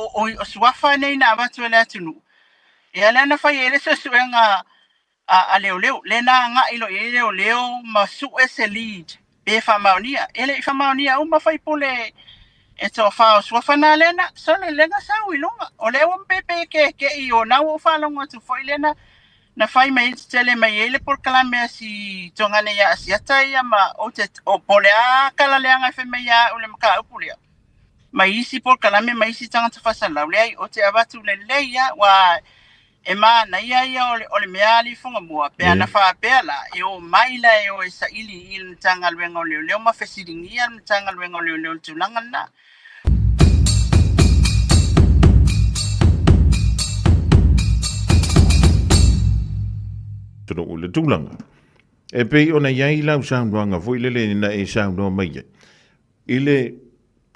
O suafa nei na avatu e le atunuu, ia lea na fai ai le suesuega a leoleo, lea na agai loa i ai leoleo ma sue se lead pe faamaonia. E le i faamaonia uma faipule e toafa o suafa na lea na sole lea na sau i luga. O lea ua pepe keke'i o na ua ou faalogo atu foi lea na fai mai tele mai ai le polokalame a si togane ia Asiata ia ma ou te o po o le a tala leaga e fai mai ia au le mataupu lea. Mai isi polokalame ma isi tagata faasalalau, leai, ou te avatu lelei lava, aua e manaia ia o le mea a lifogamua, pe ana faapea la, e omai la e o e saili i le Matagaluega o Leoleo ma fesiligia le Matagaluega o Leoleo i le tulaga lena. Atunuu i le tulaga e pei ona i ai lau saunoaga foi lele na e saunoa mai ai i le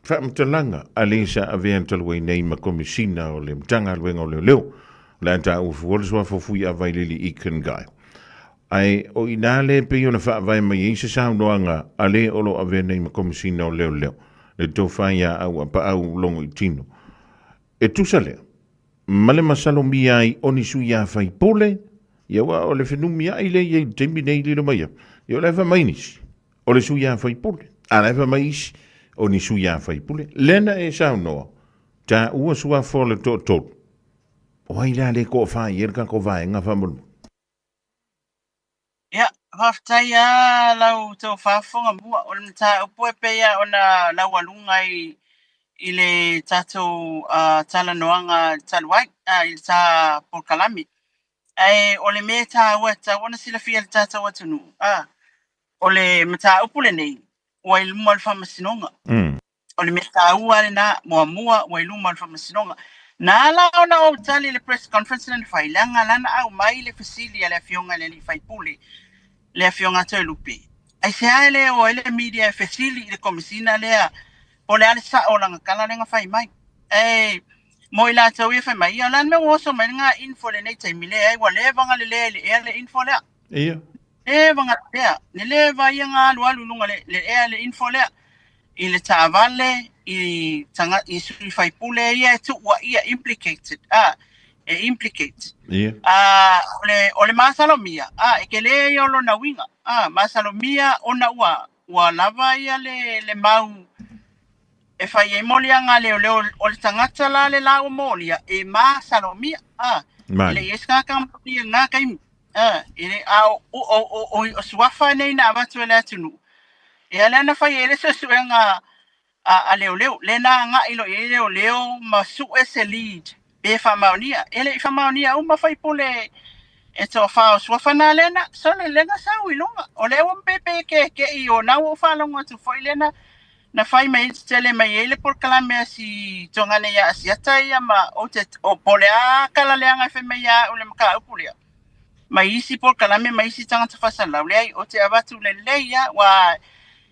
faamatalaga a le sa avea talu ai nei ma Komesina o le Matagaluega o Leoleo, o le a taua fua le suafa o Fuiavailili Eakin Guy. Ae o i ina lea e pei ona faavae mai ai se saunoaga a le o lo o avea nei ma Komesina o Leoleo, le tofa ia Auapaau Logoitino. E tusa lea ma le masalomia ai o ni sui faipule, ia aua o le fenumiai lea e i ai i le taimi nei lilo mai ai, ia o la e fai mai nisi, o le sui faipule, a la e fai mai isi, o ni sui faipule. Lea na e saunoa, taua suafa o le toatolu, o ai la le toafa i ai le tatou vaega faamolemole? Ia, faafetai lava lau tou faafofoga mua. O le mataupu e pei lava ona laualuga i le tatou talanoaga talu ai i le ta polokalame. Ae o le mea e taua e tatau ona silafia e le tatou atunuu, o le mataupu lenei ua i luma o le Faamasinoga. O le mea taua lena, muamua ua i luma o le Faamasinoga. Na ala ona ou tali i le press conference lea na fai, leaga la na aumai le fesili a le afioga i le alii faipule, le afioga a Toelupe, aisea e le o ai le media e fesili i le Komesina lea po o le a le sao o lana tala lea na fai mai. Ae mo i latou ia fai mai, ia o le a le mea ua oso mai ai lena info i lenei taimi, leai ua leva ona lelea i le ea le info lea. Leva ona lelea, le leva ia na alualu i luga le ea le info lea i le taavale i taga i sui faipule ia e tuuaia implicated e implicate. O le masalomia e tele ia o lona uiga masalomia ona ua lava ia le mau e fai ai moliaga a leoleo o le tagata la le la ua molia e masalomia e le i ai se tagata na molia i lena taimi. E le a o suafa nei na avatu e le atunuu, ia lea na fai ai le suesuega a leoleo, lea na agai loa i ai leoleo ma sue se lead pe faamaonia. E le i faamaonia uma faipule e toafa o suafa na lea na sole lea na sau i luga. O lea ua pepe keke'i o na ua ou faalogo atu foi lea na fai mai tele mai ai le polokalame a si togane ia Asiata ia ma ou te o po o le a tala leaga e fai mai ia au le mataupu lea. Mai isi polokalame ma isi tagata faasalalau, leai, ou te avatu lelei lava, aua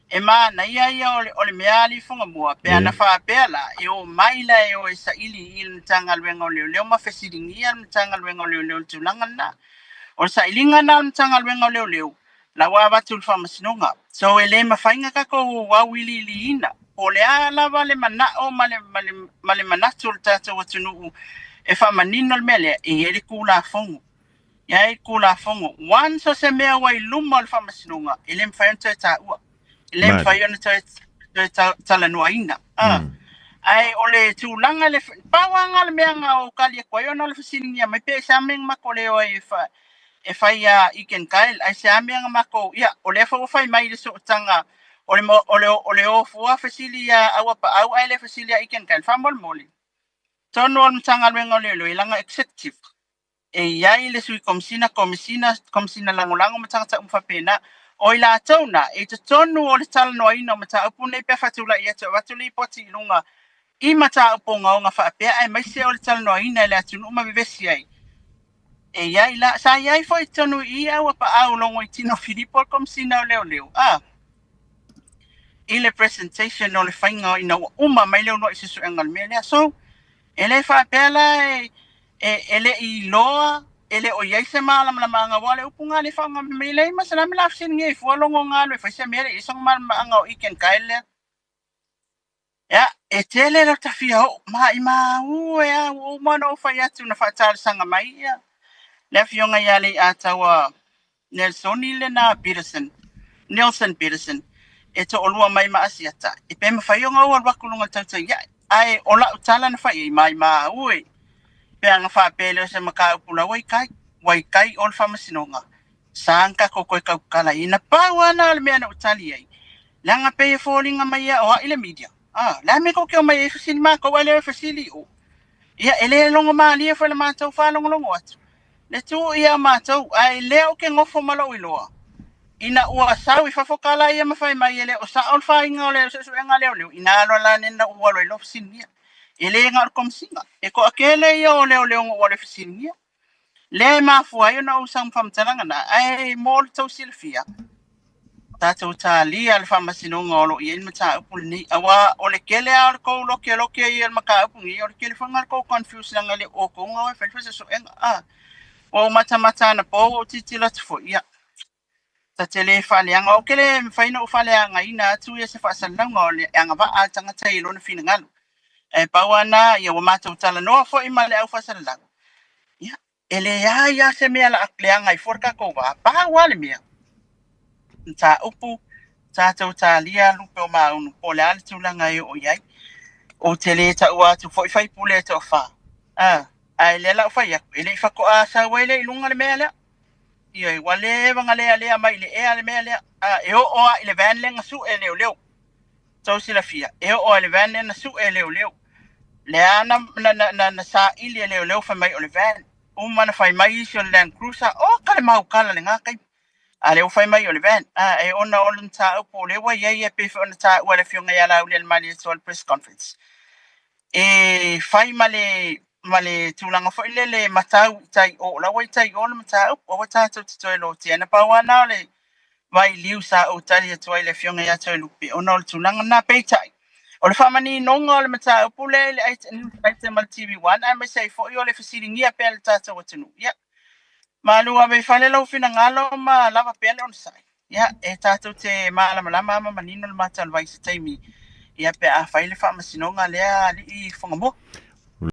e manaia ia o le mea a lifogamua, pe ana faapea la, e omai la e o e saili i le Matagaluega o Leoleo ma fesiligia le Matagaluega o Leoleo i le tulaga lena. O le sailiga lena a le Matagaluega o Leoleo, la ua avatu i le Faamasinoga. So e le mafai ona tatou auiliiliina po o le a lava le manao ma le manatu o le tatou atunuu e faamanino le mea lea, e i ai le Tulafono. E i ai le Tulafono. Once o se mea ua i luma o le Faamasinoga, e le mafai ona toe taua. E le mafai ona toe talanoaina. Ae o le tulaga le pau lava le mea na ou tali atu ai ona o le fesiligia mai pe aisea mea na matou le o ai e fai ia Eakin Kyle, aisea mea na matou, ia, o lea foi ua fai mai i le sootaga o le o fua fesili ia Auapaau ae le fesili ia Eakin Kyle. Faamolemole, tonu o le Matagaluega o Leoleo e lana executive. E i ai le sui komisina, komisina, komisina lagolago ma tagata uma faapena. O i latou na, e i totonu o le talanoaina o mataupu nei pe a faatulai atu e avatu lipoti i luga i mataupu ogaoga faapea aemaise o le talanoaina e le atunuu ma vevesi ai. E i ai la, sa i ai foi i totonu i i Auapaau Logoitino Filipo le Komisina o Leoleo, i le presentation o le faiga ina ua uma mai le uluai suesuega o le mea lea. So, e le faapea la e le i iloa, e le o i ai se malamalamaaga, aua o le upu lena le faaaoga mai leai ma se la me la fesiligia ai fua logo galu e fai se mea le i ai sona malamalamaaga o Eakin Kyle lea. Ia, e tele lau tafia o'o, maimau e a ua uma ona ou fai atu na faatalosaga mai ia le afioga ia Leiataua Nelsoni lena Peterson, Nelson Peterson, e to'alua mai ma Asiata, e pe mafai ona ou alu atu i luga o le tautai ae. Ae o la'u tala na fai ai, maimau e, pe ana faapea e le o se mataupu la ua i tai, ua i tai o le faamasinoga, sa na tatou toe tautala ai. Na pau lava na o le mea na ou tali ai, leaga pei e foliga mai ia o ai le media. Le a mea tou te omai ai e fesili matou ae le o e fesili i o. Ia, e le logo malie foi le matou faalogologo atu. Le tuu ia o matou, ae lea ou te nofo ma lou iloa. Ina ua sau i fafo tala ia ma fai mai e le o sa'o le faiga o le suesuega leoleo, ina alo la nena ua alu ai loa fesiligia. E le na o le Komesina. E toatele ia o leoleo na ua alu e fesiligia. Lea e mafua ai ona ou sau ma faamatalaga na, ae mo le tou silafia, tatou talia le faamasinoga o lo o i ai le mataupu lenei. Aua o le tele lava o le tou lokeloke ia i le mataupu lenei, o le tele foi lena o le tou confuse leaga e le o outou na o e fai le suesuega. Ua ou matamata anapo ua ou tilotilo atu foi, ia, ta te le faaleaga. Ou te le mafai ona ou faaleagaina atu ia se faasalalauga o le agavaa a le tagata i lona finagalo. Ae pau lava na, ia ua matou talanoa foi ma le au faasalalau. Ia, e leai lava se mea la leaga ai fua le tatou va. Pau lava le mea, mataupu, tatou talia lupe o maunu, po o le a le tulaga e oo i ai. Ou te le taua atu foi faipule e toafa. Ae lea la ou fai atu, e le i faatoa sau ai lea i luga le mea lea. Ia, ua leva na lealea mai i le ea le mea lea. E oo lava i le van lea na sue e leoleo. Tou silafia, e oo lava i le van lea na sue e leoleo. Lea na, na, na, na, na saili e leoleo fai mai o le van. Uma na fai mai isi o le Land Cruiser, o ka le maukala lena taimi. A lea ua fai mai o le van. E ona o le mataupu o lea ua i ai e pei foi ona taua e le afioga ia Laaulialemalietoa i le press conference. E fai ma le ma le tulaga foi lele matau i tai o, la ua i tai o le mataupu, aua tatou te toe lotea. Na pau lava na o le vailiu sa ou tali atu ai i le afioga ia Toelupe, ona o le tulaga lena. Peitai, o le faamaninoga o le mataupu lea i le news item a le TV1, aemaise ai foi o le fesiligia pea e le tatou atunuu. Ia, malu ave i fale lou finagalo ma lava pea le onosai. Ia, e tatou te malamalama ma manino le mata o le vai i se taimi, ia pe a fai le faamasinoga lea alii Fugamoa.